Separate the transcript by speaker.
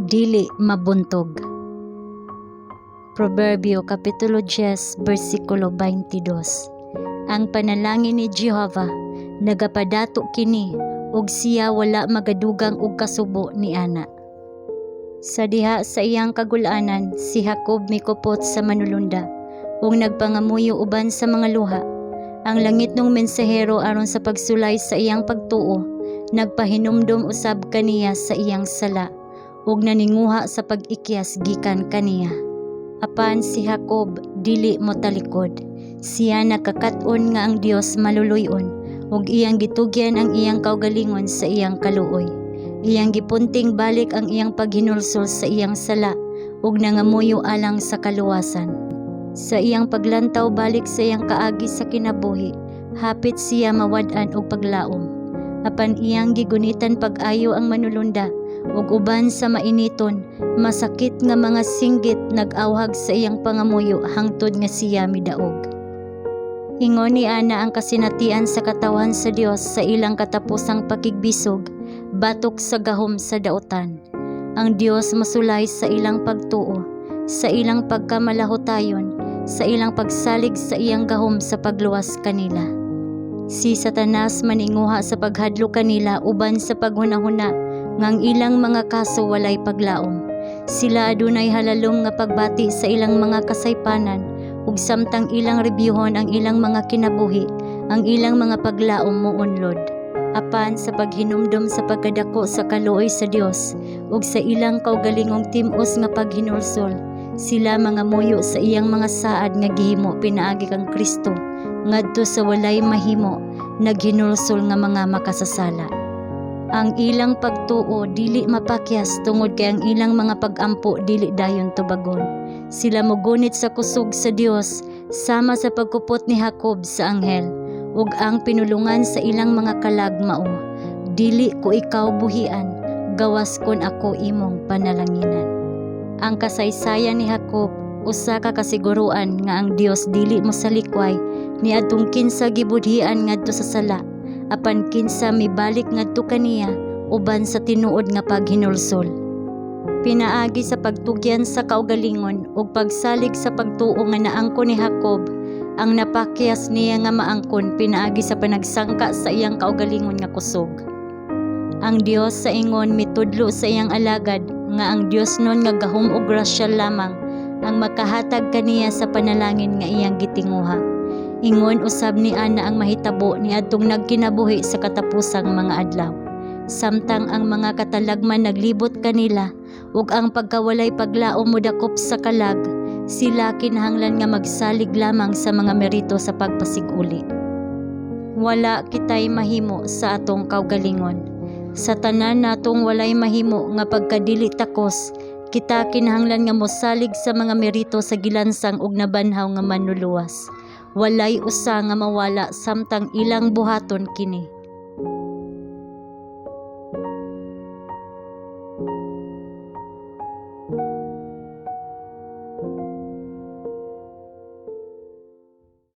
Speaker 1: Dili mabuntog. Proverbio Kapitulo 10, versikulo 22. Ang panalangin ni Jehova nagapadato kini ug siya wala magadugang og kasubo ni ana. Sa diha sa iyang kagul-anan, si Jacob mikupot sa manulunda ug nagpangamuyo uban sa mga luha. Ang langitnong mensahero, aron sa pagsulay sa iyang pagtuo, nagpahinumdom usab kaniya sa iyang sala ug naninguha sa pag-ikyas gikan kaniya. Apan si Jacob dili motalikod. Siya nakakat-on nga ang Dios maluluy-on ug iyang gitugyan ang iyang kaugalingon sa iyang kaluoy. Iyang gipunting balik ang iyang paghinulsol sa iyang sala ug nangamuyo alang sa kaluwasan. Sa iyang paglantaw balik sa iyang kaagi sa kinabuhi, hapit siya mawad-an og paglaom. Apan iyang gigunitan pag-ayo ang manulunda ug uban sa mainiton, masakit nga mga singgit nag-awhag sa iyang pangamuyo hangtod nga siya midaog. Ingon ni ana ang kasinatian sa katawhan sa Dios sa ilang katapusang pakigbisog batok sa gahom sa dautan. Ang Dios mosulay sa ilang pagtuo, sa ilang pagkamalahutayon, sa ilang pagsalig sa iyang gahom sa pagluwas kanila. Si Satanas maninguha sa paghadlok kanila uban sa paghunahuna nga ang ilang mga kaso walay paglaom. Sila adunay halalom nga pagbati sa ilang mga kasaypanan ug samtang ilang rebyuhon ang ilang mga kinabuhi, ang ilang mga paglaom mounlod. Apan sa paghinumdom sa pagkadako sa kaluoy sa Dios ug sa ilang kaugalingong tim-os nga paghinulsol, sila mangamuyo sa iyang mga saad nga gihimo pinaagi kang Kristo ngadto sa walay mahimo naghinulsol nga mga makasasala. Ang ilang pagtuo dili mapakyas tungod kay ang ilang mga pag-ampo dili dayon tubagon. Sila mogunit sa kusog sa Dios sama sa pagkupot ni Jacob sa anghel, ug ang pinulungan sa ilang mga kalag mao, "Dili ko ikaw buhian gawas kon ako imong panalanginan." Ang kasaysayan ni Jacob usa ka kasiguruan nga ang Dios dili mosalikway niadtong kinsa gibudhian ngadto sa sala, apan kinsa mibalik ngadto kaniya uban sa tinuod nga paghinulsol. Pinaagi sa pagtugyan sa kaugalingon ug pagsalig sa pagtuo nga naangkon ni Jacob ang napakyas niya nga maangkon pinaagi sa panagsangka sa iyang kaugalingon nga kusog. Ang Dios sa ingon mitudlo sa iyang alagad nga ang Diosnon nga gahom ug grasya lamang ang makahatag kaniya sa panalangin nga iyang gitinguha. Ingon usab ni ana ang mahitabo niadtong nagkinabuhi sa katapusang mga adlaw. Samtang ang mga katalagman naglibot kanila ug ang pagkawalay paglaom modakop sa kalag, sila kinahanglan nga magsalig lamang sa mga merito sa pagpasiguli. Wala kitay mahimo sa atong kaugalingon. Sa tanan natong walay mahimo nga pagkadili takos, kita kinahanglan nga mosalig sa mga merito sa gilansang ug nabanhaw nga Manluluwas. Walay usa nga mawala samtang ilang buhaton kini.